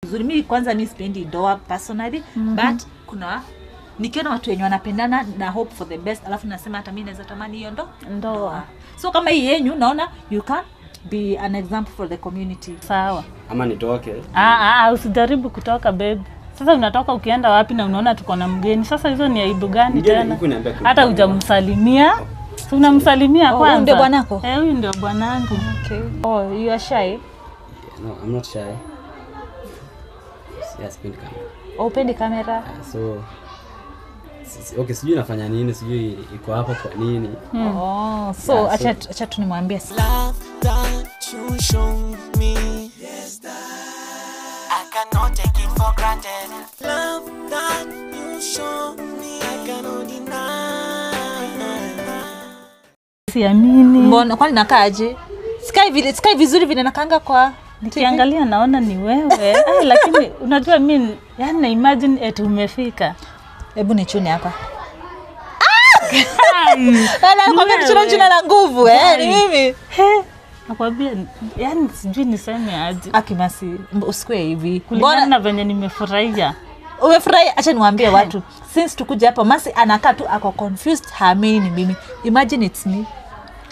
Nzuri. Mimi kwanza mimi sipendi ndoa personally, but kuna nikiona watu wenye wanapendana na hope for the best, alafu nasema hata mimi naweza tamani hiyo ndoa. So kama hii yenyu naona you can be an example for the community. Sawa. Ama nitoke. Usijaribu kutoka babe. Sasa unatoka ukienda wapi na unaona tuko na mgeni? Sasa hizo ni aibu gani tena? Hata hujamsalimia. Si unamsalimia kwanza. Huyu ndio bwanako? Eh, huyu ndio bwanangu. Okay. Oh, you are shy? Yeah, no, I'm not shy. Yeah, sipendi kamera. Oh, upendi kamera? So okay, sijui nafanya nini, sijui iko hapa kwa nini. Oh, so yeah, acha tu nimwambie. Love that you show me. Yes, I cannot take it for granted. Love that you show me, I cannot deny. Siamini. Mbona kwani nakaaje? Sikai vizuri vile nakanga kwa nikiangalia naona ni wewe. Lakini unajua mimi yani na imagine eti umefika. Hebu nichune hapa. Nakwambia nichune na nguvu ni mimi. Nakwambia yani sijui niseme aje. Akimasi usikue hivi. Kulingana na venye nimefurahia. Umefurahia? Acha niwaambie watu. Since tukuja hapa Masi anakaa tu ako confused, haamini ni mimi. Imagine it's me.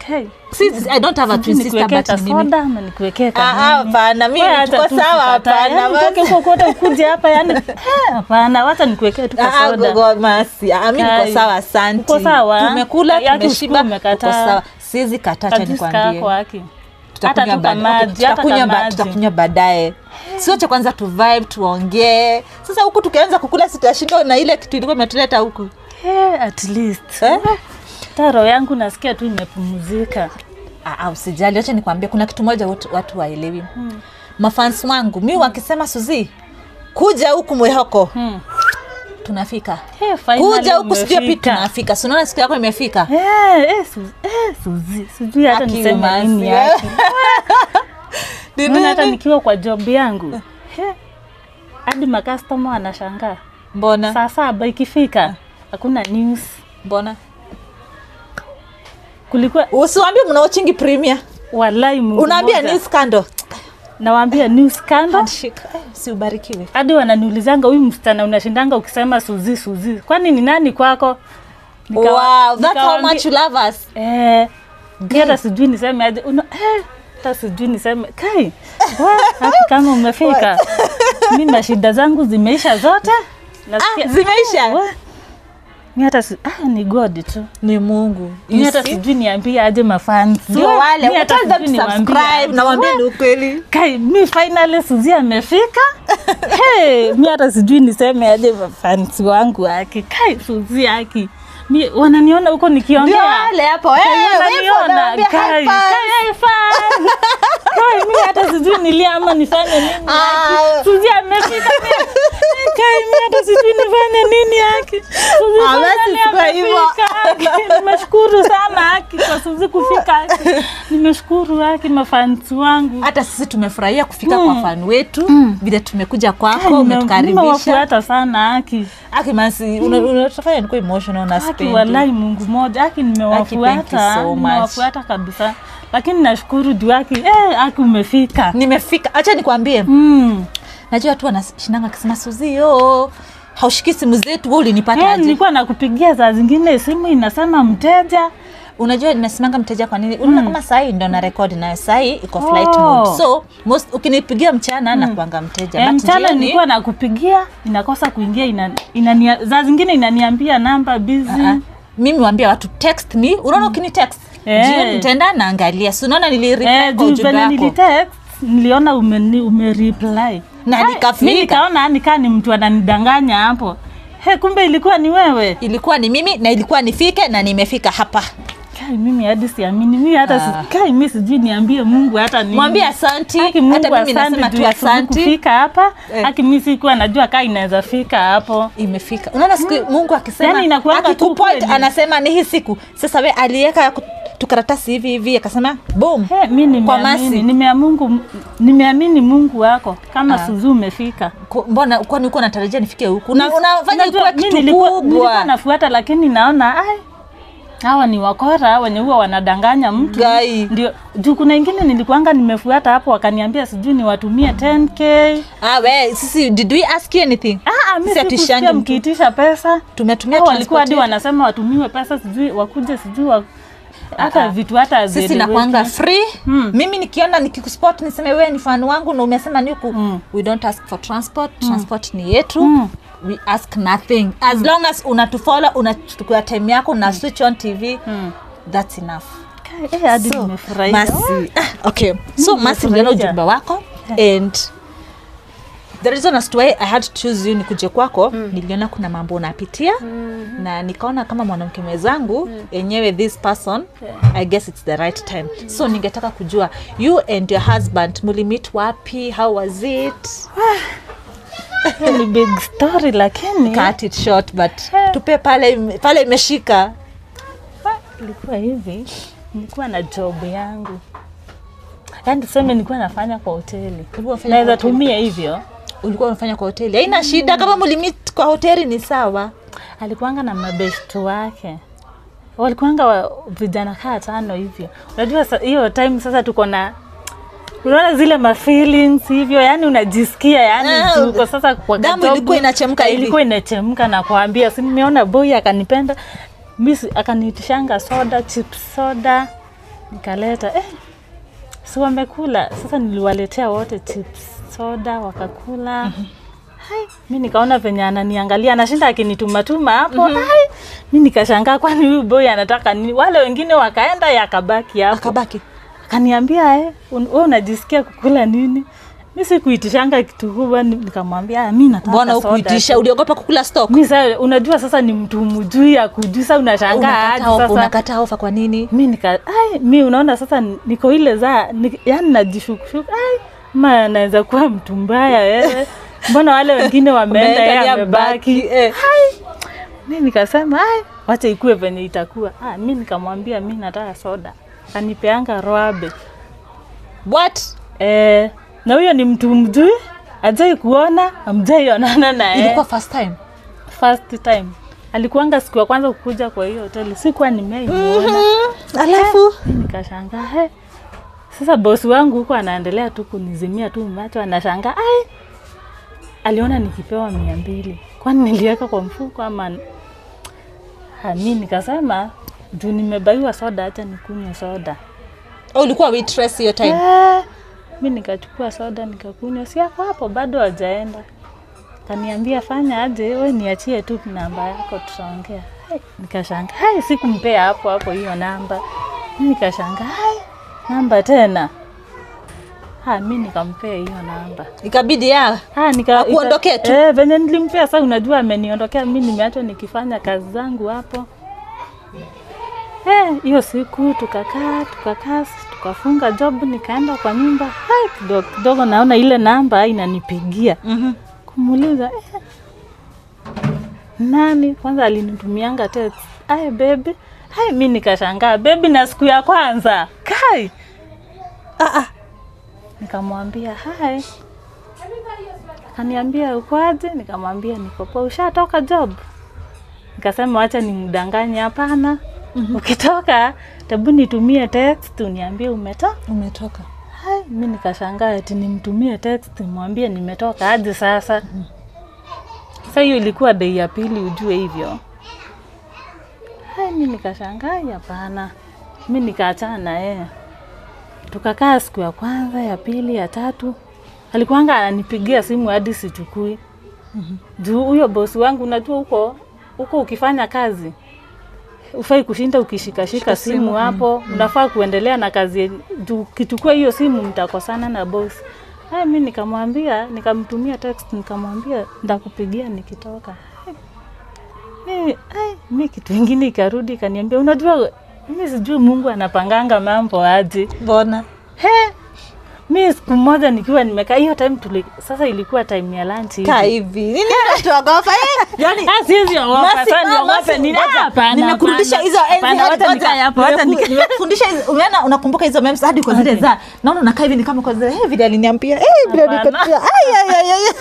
Okay. Since I don't have a twin sister but ni mimi. Soda ama nikuwekee kama. Hapana, mimi tuko sawa hapana. Utoke huko kote ukuje hapa yani. Hapana, wacha nikuwekee tu soda. Go Masi. Mimi niko sawa, asante. Uko sawa? Tumekula, tumeshiba, uko sawa. Siwezi kataa, acha nikwambie. Tutakunywa baadaye. Sio cha kwanza tu vibe tuongee. Sasa huku tukianza kukula sitashindwa na ile kitu ilikuwa imetuleta huku. At least. Taro yangu nasikia tu imepumzika. Usijali, acha nikwambie kuna kitu moja watu waelewi. Mafans wangu mimi wakisema Suzy kuja huku Mwihoko. Tunafika. Kuja huku sijui pia tunafika. Si unaona siku yako imefika? Suzy, sijui hata niseme nini yake. Ndio hata nikiwa kwa job yangu. Hadi makastoma wanashangaa. Mbona? Saa 7 ikifika hakuna news. Mbona? Kulikuwa usiwaambie mnaochingi premier. Wallahi Mungu. Unaambia news scandal. Nawaambia news scandal. Si ubarikiwe. Hadi wananiulizanga huyu msichana unashindanga ukisema Suzy Suzy. Kwani ni nani kwako? Wow, that's how much you love us. Hata sijui niseme aje. Hata sijui niseme kai. Kama umefika. Mimi na shida zangu zimeisha zote. Nasikia zimeisha. Mimi hata ni God tu. Ni Mungu. Mimi hata sijui niambie aje mafans. Ndio wale, tell them to subscribe na waambie ni ukweli. Kai, mimi finally Suzy amefika. Hey, mimi hata sijui niseme aje mafans wangu haki. Kai, Suzy haki. Mimi wananiona huko nikiongea. Ndio wale hapo. Wananiona. Kai, kai fans. Kai, mimi hata sijui nilia ama nifanye nini. Suzy amefika. Kai, mimi hata sijui nifanye nini haki. Suzy amefika. Nimeshukuru sana haki kwa Suzy kufika haki. Nimeshukuru haki mafans wangu. Hata sisi tumefurahia kufika kwa fan wetu. Vile tumekuja kwako, umetukaribisha. Nimewafuata sana haki. Haki Masi, unatufanya nikuwe emotional na haki wallahi Mungu mmoja haki nimewafuata. Nimewafuata kabisa. Lakini nashukuru juu haki. Haki umefika. Nimefika. Acha nikwambie. Najua watu wanashindanga kusema Suzy haushiki simu zetu, wewe ulinipata aje? Nilikuwa nakupigia saa zingine simu inasema mteja. Unajua ninasimanga mteja kwa nini? Unaona kama saa hii ndo na record na saa hii iko flight mode. So most ukinipigia mchana na kuanga mteja. But mchana nilikuwa nakupigia inakosa kuingia, saa zingine inaniambia namba busy. Mimi waambia watu text me. Unaona ukini text jioni nitaenda naangalia. Si unaona nilireply kwa ujumbe wako. Nilitext, niliona ume reply. Na nikafika. Mimi nikaona nikaa ni mtu ananidanganya hapo. Kumbe ilikuwa ni wewe. Ilikuwa ni mimi na ilikuwa nifike na nimefika hapa. Kai, mimi hadi siamini. Mimi hata kai mimi sijui niambie Mungu hata nini. Mwambie asanti. Hata mimi nasema tu asanti. Kufika hapa. Haki mimi sikuwa najua kai inaweza fika hapo. Imefika. Unaona siku Mungu akisema yani akikupoint anasema ni hii siku. Sasa wewe aliweka tukaratasi hivi hivi akasema boom. Mimi nimeamini, nimeamini Mungu wako kama Suzy umefika. Mbona kwani uko unatarajia nifike huku? Unafanya kwa kitu kubwa. Nilikuwa nafuata lakini naona ai Hawa ni wakora wenye huwa wanadanganya mtu. Ndio, juu kuna ingine nilikuanga nimefuata hapo wakaniambia sijui niwatumie 10k. Ah we, sisi did we ask you anything? Mimi sikusikia mkiitisha pesa. Tumetumia transport. Walikuwa hadi wanasema watumiwe pesa sijui wakuje sijui hata vitu hata sisi nakuanga free. Mimi nikiona nikikuspot niseme wewe ni fan wangu na umesema ni huku, we don't ask for transport. Transport ni yetu. We ask nothing. As long as unatufollow, unachukua time yako, una switch on TV, that's enough. Hadi so, nimefurahia. Mercy. Okay. So Mercy, niliona ujumbe wako and the reason as to why I had to choose you nikuje kwako, niliona kuna mambo unapitia na nikaona kama mwanamke mwenzangu enyewe this person, I guess it's the right time. So ningetaka kujua you and your husband mulimeet wapi, how was it? Ni big story lakini cut it short but tupe pale imeshika. Ilikuwa hivi, nilikuwa na job yangu. Yaani tuseme nilikuwa nafanya kwa hoteli. Naweza tumia hivyo. Ulikuwa unafanya kwa hoteli. Haina shida kama mulimit kwa hoteli ni sawa. Alikuanga na mabest wake. Walikuanga vijana kaa 5 hivyo. Unajua hiyo time sasa tuko na unaona zile ma feelings hivyo, yani unajisikia yani tuko sasa kwa damu ilikuwa inachemka hivi. Ilikuwa inachemka na kuambia si nimeona boy akanipenda. Mimi akaniitishanga soda, chips soda. Nikaleta si wamekula. Sasa niliwaletea wote chips soda wakakula. Hai, mimi nikaona venye ananiangalia anashinda akinituma tuma hapo. Hai, mimi nikashangaa kwani huyu boy anataka nini? Wale wengine wakaenda yakabaki hapo. Akabaki. Akaniambia wewe unajisikia kukula nini? Mimi sikuitishanga kitu kubwa, nikamwambia mimi nataka soda. Mbona hukuitisha? Uliogopa kukula stock? Mimi sasa unajua sasa ni mtu mjui akujui sasa unashangaa aje sasa. Unakataa ofa kwa nini? Mimi nika mimi unaona sasa niko ile za yani najishukushuku ma naweza kuwa mtu mbaya wewe. Mbona wale wengine wameenda yeye amebaki. Mimi nikasema wacha ikue venye itakuwa. Mimi nikamwambia mimi nataka soda. Anipeanga roabe. What? Na huyo ni mtu mjui, ajai kuona, amjai onana naye. Ilikuwa first time? First time. Alikuanga siku ya kwanza kukuja kwa hiyo hoteli. Sikuwa nimeiona. Alafu nikashangaa. Sasa boss wangu huko anaendelea tu kunizimia tu macho, anashangaa. Aliona nikipewa 200. Kwani niliweka kwa mfuko ama? Mimi nikasema juu nimebaiwa soda acha nikunywe soda. Ulikuwa waitress hiyo time? Mimi nikachukua soda nikakunywa. Si yako hapo bado hajaenda. Kaniambia fanya aje wewe niachie tu namba yako tutaongea. Nikashangaa. Sikumpea hapo hapo hiyo namba. Mimi nikashangaa. Namba tena. Mimi nikampea hiyo namba. Ikabidi akuondokee tu. Venye nilimpea sasa unajua ameniondokea mimi nimeachwa nikifanya kazi zangu hapo. Hiyo siku tukakaa, tukafunga job nikaenda kwa nyumba. Kidogo naona ile namba inanipigia. Kumuuliza nani? Kwanza alinitumianga text. Ai baby. Mimi nikashangaa baby na siku ya kwanza. Kai. Nikamwambia hi. Akaniambia uko aje? Nikamwambia niko poa. Ushatoka job? Nikasema acha nimdanganye hapana. Ukitoka tabu nitumie text uniambie umetoka. Umetoka. Mimi nikashangaa eti nimtumie text nimwambie nimetoka aje sasa. Sasa hiyo ilikuwa day ya pili ujue hivyo. Mimi nikashangaa hapana. Mimi nikaachana na yeye. Tukakaa siku ya kwanza, ya pili, ya tatu. Alikuanga ananipigia simu hadi sichukui. Juu huyo boss wangu unajua huko ukifanya kazi ufai kushinda ukishikashika simu hapo. Unafaa kuendelea na kazi. Ukichukua hiyo simu mtakosana na boss. Mimi nikamwambia, nikamtumia text nikamwambia nitakupigia nikitoka. Mimi kitu kingine ikarudi ikaniambia unajua mimi sijui Mungu anapanganga mambo aje. Mbona? Mimi siku moja nikiwa nimekaa hiyo time sasa ilikuwa time ya lunch hivi. Kaa hivi. Nini unatuogopa? Yaani siwezi ogopa sana niogope nini? Hapana. Nimekurudisha hizo enzi hadi ngoja hapo. Hata nimekufundisha hizo. Umeona unakumbuka hizo memes hadi kwa zile za. Naona unakaa hivi ni kama kwa zile vile aliniambia. Vile alikatia. Ai ai ai.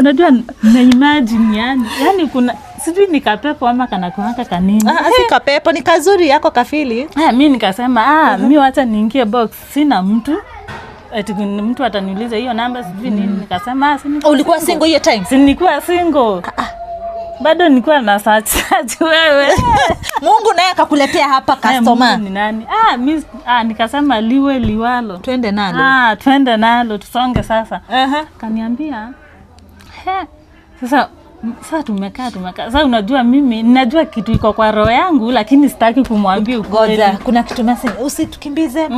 Unajua na imagine yani. Yaani kuna Sijui ni kapepo ama kana kuanga kanini. Si kapepo, ni kazuri yako kafili. Mimi nikasema mimi wacha niingie box, sina mtu. Eti mtu ataniuliza hiyo namba sijui nini. Nikasema si ulikuwa single hiyo time? Si nilikuwa single. Bado nilikuwa na search wewe. Mungu naye akakuletea hapa customer. Mungu ni nani? Mimi nikasema liwe liwalo. Twende nalo. Twende nalo tusonge sasa. Kaniambia sasa tumekaa. Sasa unajua mimi ninajua kitu iko kwa roho yangu lakini sitaki kumwambia ukweli. Ngoja, kuna kitu message usitukimbize.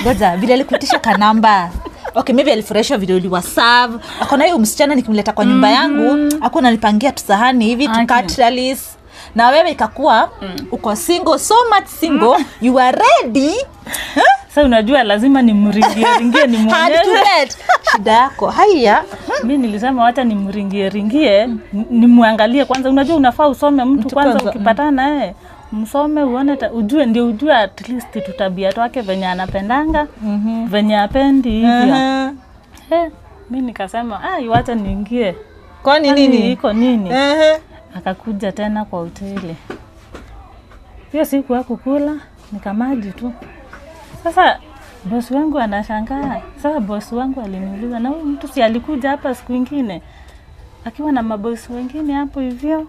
Ngoja, vile alikuitisha kanamba. Okay, maybe alifurahishwa video uliwaserve. Akona hiyo msichana nikimleta kwa nyumba yangu, hakuwa ananipangia tusahani hivi tu cutleries. Na wewe ikakuwa uko single, so much single, you are ready. Sasa unajua lazima nimringie ringie nimuonyeshe. Shida yako. Haya. Mimi nilisema wacha nimringie ringie nimuangalie kwanza. Unajua unafaa usome mtu kwanza ukipatana naye. Msome uone ujue ndio ujue at least tutabia twake venye anapendanga, venye apendi hivyo. Mimi nikasema wacha niingie. Kwani nini? Iko nini? Akakuja tena kwa hoteli. Hiyo siku hakukula, nikamaji tu. Sasa bosi wangu anashangaa. Sasa bosi wangu aliniuliza, na huyu mtu si alikuja hapa siku nyingine akiwa na mabosi wengine hapo hivyo?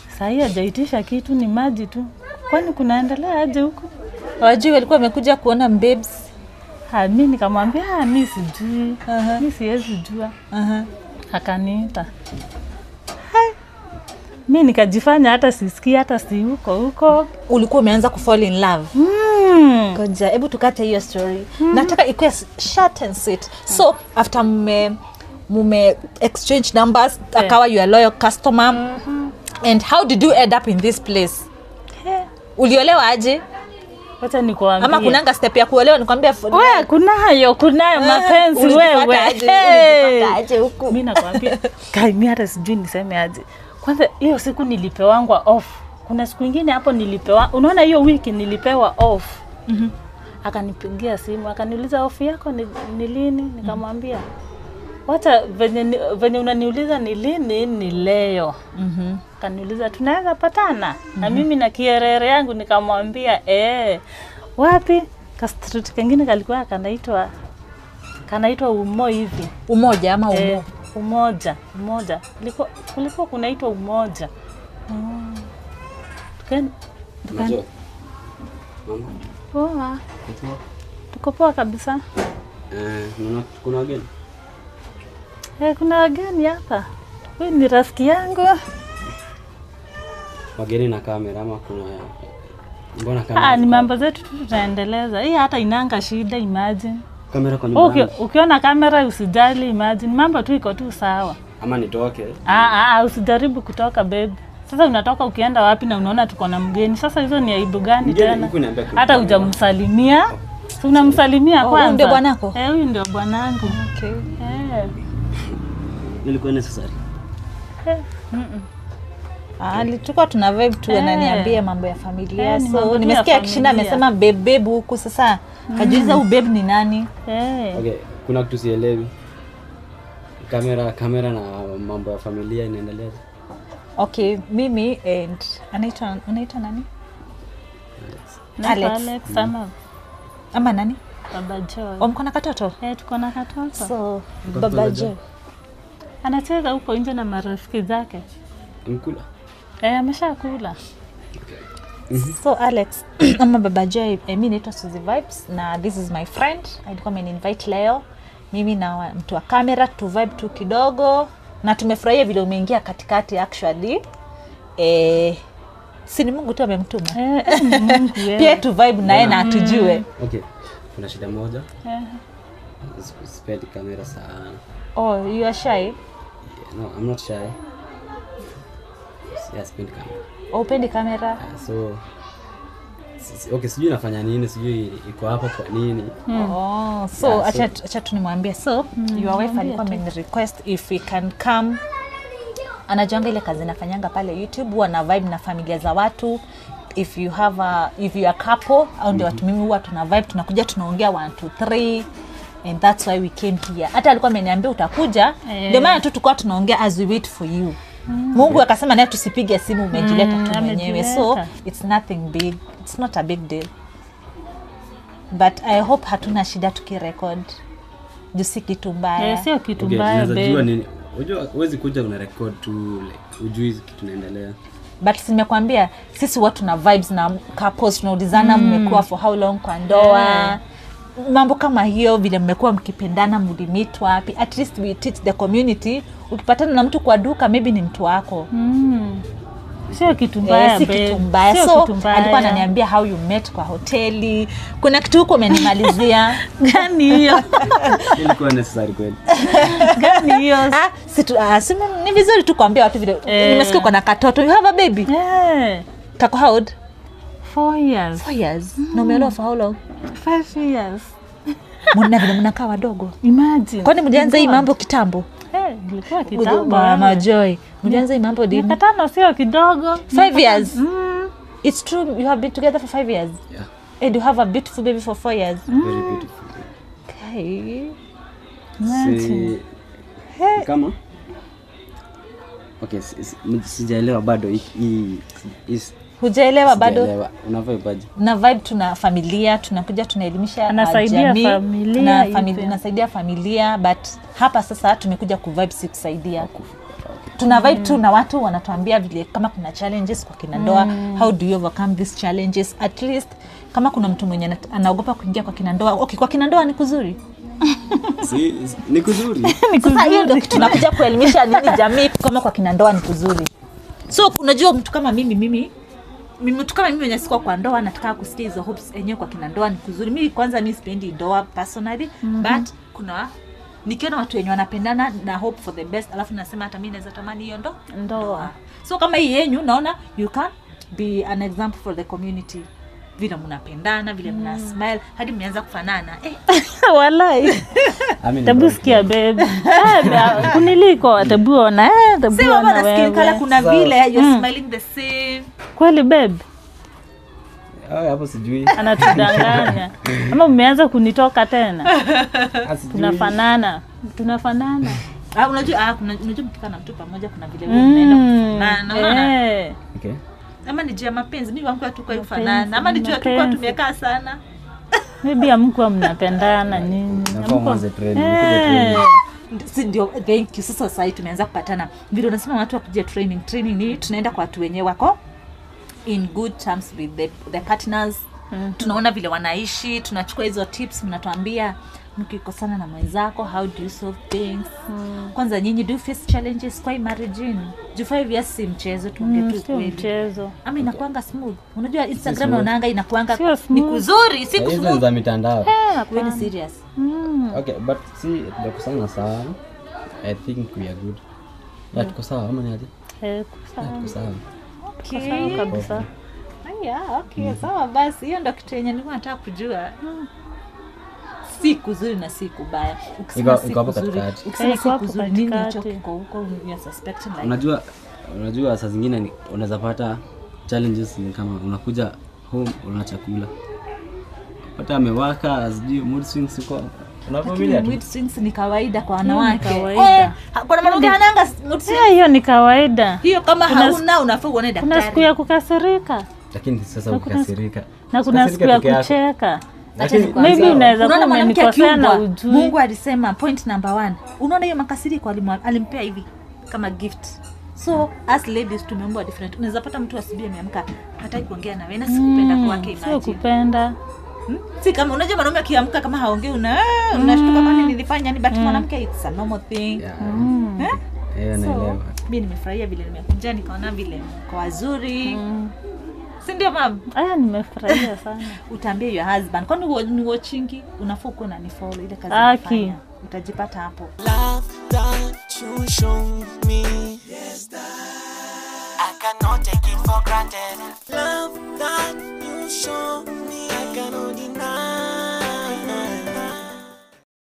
Sasa hii hajaitisha kitu, ni maji tu. Kwani kunaendelea aje huko? Wajui walikuwa wamekuja kuona babes. Mimi nikamwambia mimi sijui. Mimi siwezi jua. Akaniita. Mimi nikajifanya hata sisikii hata si huko huko. Ulikuwa umeanza ku fall in love. Ngoja, hebu tukate hiyo story. Nataka ikuwe short and sweet. So after mume exchange numbers, akawa you are loyal customer. And how did you end up in this place? Uliolewa aje? Wacha nikuambie. Ama kunanga step ya kuolewa nikwambia wewe kunayo mapenzi wewe. Ulipata aje huku? Mimi nakwambia kai mimi hata sijui niseme aje. Kwanza hiyo siku nilipewangwa off. Kuna siku nyingine hapo nilipewa, unaona hiyo wiki nilipewa off. Akanipigia simu, akaniuliza off yako ni lini? Nikamwambia wacha venye unaniuliza ni lini ni leo. Akaniuliza tunaweza patana? Na mimi na kierere yangu nikamwambia wapi? Ka street kingine kalikuwa kanaitwa Umo hivi. Umoja ama Umo? Umoja. Kulikuwa kunaitwa Umoja. Tukan poa. Tuko poa kabisa. Kuna wageni? Kuna wageni hapa. Huyu ni rafiki yangu. Wageni na kamera ama kuna mbona kamera? Ni mambo zetu tu tutaendeleza. Hii hata inanga shida, imagine. Kamera kwa nyumba. Ukiona kamera usijali, imagine. Mambo tu iko tu sawa. Ama nitoke? Usijaribu kutoka babe. Sasa unatoka ukienda wapi na unaona tuko na mgeni? Sasa hizo ni aibu gani tena? Hata hujamsalimia. Si unamsalimia kwanza. Huyu ndio bwanako? Huyu ndio bwanangu. Okay. Nilikuwa necessary. Alikuwa tuna vibe tu ananiambia mambo ya familia. So nimesikia akishinda amesema babe huku sasa. Kajiuliza huyu babe ni nani? Okay, kuna kitu sielewi. Kamera na mambo ya familia inaendelea. Okay, mimi and anaitwa nani? Alex. Ama nani? Baba Joy. Mko na katoto? Tuko na katoto. So Baba Joy anacheza huko nje na marafiki zake. Amekula? Ameshakula. Okay. So Alex, ama Baba Joy, mimi naitwa Suzy Vibes na this is my friend. Alikuwa ameniinvite leo. Mimi na mtu wa kamera tu vibe tu kidogo na tumefurahia vile umeingia katikati actually. Si ni Mungu tu amemtuma. Mungu yeye. Pia tu vibe naye na atujue. Okay. Kuna shida moja. Sipendi kamera sana. Oh, you are shy? Yeah, no, I'm not shy. Yeah, sipendi kamera. Oh, upendi kamera? So okay, sijui nafanya nini, sijui iko hapa kwa nini. Oh, so yeah, acha tu nimwambie. So, your wife alikuwa ameni request if we can come. Anajuanga ile kazi nafanyanga pale YouTube, huwa na vibe na familia za watu. If you have a if you are couple, au ndio watu mimi huwa tuna vibe, tunakuja tunaongea 1 2 3 and that's why we came here. Hata alikuwa ameniambia utakuja, ndio maana tu tulikuwa tunaongea as we wait for you. Mungu akasema naye tusipige simu, umejileta tu mwenyewe. So it's nothing big. It's not a big deal. But I hope hatuna shida tukirecord. Juu si kitu mbaya. Sio kitu mbaya babe. Unajua huwezi kuja una record tu like hujui kitu inaendelea. But nimekwambia sisi watu na vibes na couples tunaulizana mmekuwa for how long kwa ndoa. Mambo kama hiyo, vile mmekuwa mkipendana, mlimeet wapi. At least we teach the community. Ukipatana na mtu kwa duka maybe ni mtu wako. Sio kitu mbaya. Si kitu mbaya. So alikuwa ananiambia how you met kwa hoteli. Kuna kitu huko umenimalizia. Gani hiyo? Ilikuwa necessary kweli. Gani hiyo? Ni vizuri tu kuambia watu vile. Nimesikia uko na katoto. You have a baby? Yeah. Kako how old? 4 years. 4 years. Na umeolewa for how long? 5 years. Mbona vile mnakaa wadogo? Imagine. Kwani mlianza hii mambo kitambo? Ilikuwa kitambo. Mama Joy, mlianza hii mambo lini? Miaka 5 sio kidogo. 5 years. It's true, you have been together for 5 years. Yeah. And you have a beautiful baby for 4 years. Very beautiful. Okay. Si, kama? Okay, sijaelewa bado hii. Hujaelewa bado? Una vibe aje? Na vibe tuna familia, tunakuja tunaelimisha jamii, familia, tunasaidia familia, but hapa sasa tumekuja ku vibe, si kusaidia. Tuna vibe tu na watu wanatuambia vile kama kuna challenges kwa kina ndoa, how do you overcome these challenges? At least kama kuna mtu mwenye anaogopa kuingia kwa kina ndoa, okay, kwa kina ndoa ni kuzuri. Si ni kuzuri. Sasa hiyo ndio kitu tunakuja kuelimisha nini jamii, kama kwa kina ndoa ni kuzuri. So unajua mtu kama mimi mtu kama mimi mwenye sikuwa kwa ndoa nataka kusikia hizo hopes enyewe kwa kina ndoa ni kuzuri. Mimi kwanza mimi sipendi ndoa personally, but kuna nikiona watu wenye wanapendana na hope for the best, alafu nasema hata mimi naweza tamani hiyo ndoa. So kama hii yenyu naona you can be an example for the community. Vile mnapendana, vile mna smile, hadi mmeanza kufanana. Walai. Tabu sikia babe. Kuniliko tabu ona, tabu ona wewe. Sio kuna vile you're smiling the same. Kweli babe? Hapo sijui. Anatudanganya. Ama umeanza kunitoka tena. Tunafanana. Tunafanana. Unajua unajua mkikaa na mtu pamoja kuna vile wewe mnaenda kufanana. Unaona? Okay. Ama ni jia mapenzi, mimi wangu hatuko kufanana. Ama ni jia tulikuwa tumekaa sana. Maybe hamkuwa mnapendana nyinyi. Hamkuwa training. Si ndio, thank you. Sasa sasa tumeanza kupatana. Vile unasema watu wakuja training ni tunaenda kwa watu wenyewe wako in good terms with the partners. Tunaona vile wanaishi, tunachukua hizo tips, mnatuambia mkikosana na mwenzako how do you solve things. Kwanza nyinyi do you face challenges kwa marriage? Juu 5 years si mchezo, tuongee tu kweli. Mchezo. Ama inakuanga smooth. Unajua Instagram unaonanga inakuanga ni kuzuri, si smooth. Hizo za mitandao. Wewe ni serious. Okay, but si tunakusana sana. I think we are good. Yeah, tuko sawa ama ni aje? Tuko sawa. Tuko sawa kabisa. Yeah, okay, sawa basi. Hiyo ndio kitu yenye nilikuwa nataka kujua. Si kuzuri na si kubaya. Ukisema si kuzuri, ukisema si kuzuri nini hicho kiko huko, you are suspecting like. Unajua saa zingine unaweza pata challenges ni kama unakuja home una chakula. Pata amewaka, sijui mood swings uko. Unavumilia tu. Mood swings ni kawaida kwa wanawake. Kuna mwanamke hananga mood swings. Hiyo ni kawaida. Hiyo kama hauna unafaa uone daktari. Kuna siku ya kukasirika. Lakini sasa ukikasirika. Na kuna siku ya kucheka. Maybe unaweza kuwa umenikosea na ujui. Mungu alisema point number 1. Unaona hiyo makasiriko alimpea hivi kama gift. So as ladies tumeumbwa different. Unaweza pata mtu asubuhi ameamka hataki kuongea na wewe na sikupenda kwake, imagine. Sio kupenda. Si kama unajua mwanaume akiamka kama haongei unashtuka kwani nilifanya nini, but mwanamke it's a normal thing. Naelewa. Mimi nimefurahia vile nimekuja nikaona vile kwa wazuri. Si ndio ma'am? Nimefurahia sana. Utaambia your husband. Kwani ni watching unafaa uko na ni follow ile kazi unafanya. Utajipata hapo. Love that you show me. Yes, I cannot take it for granted.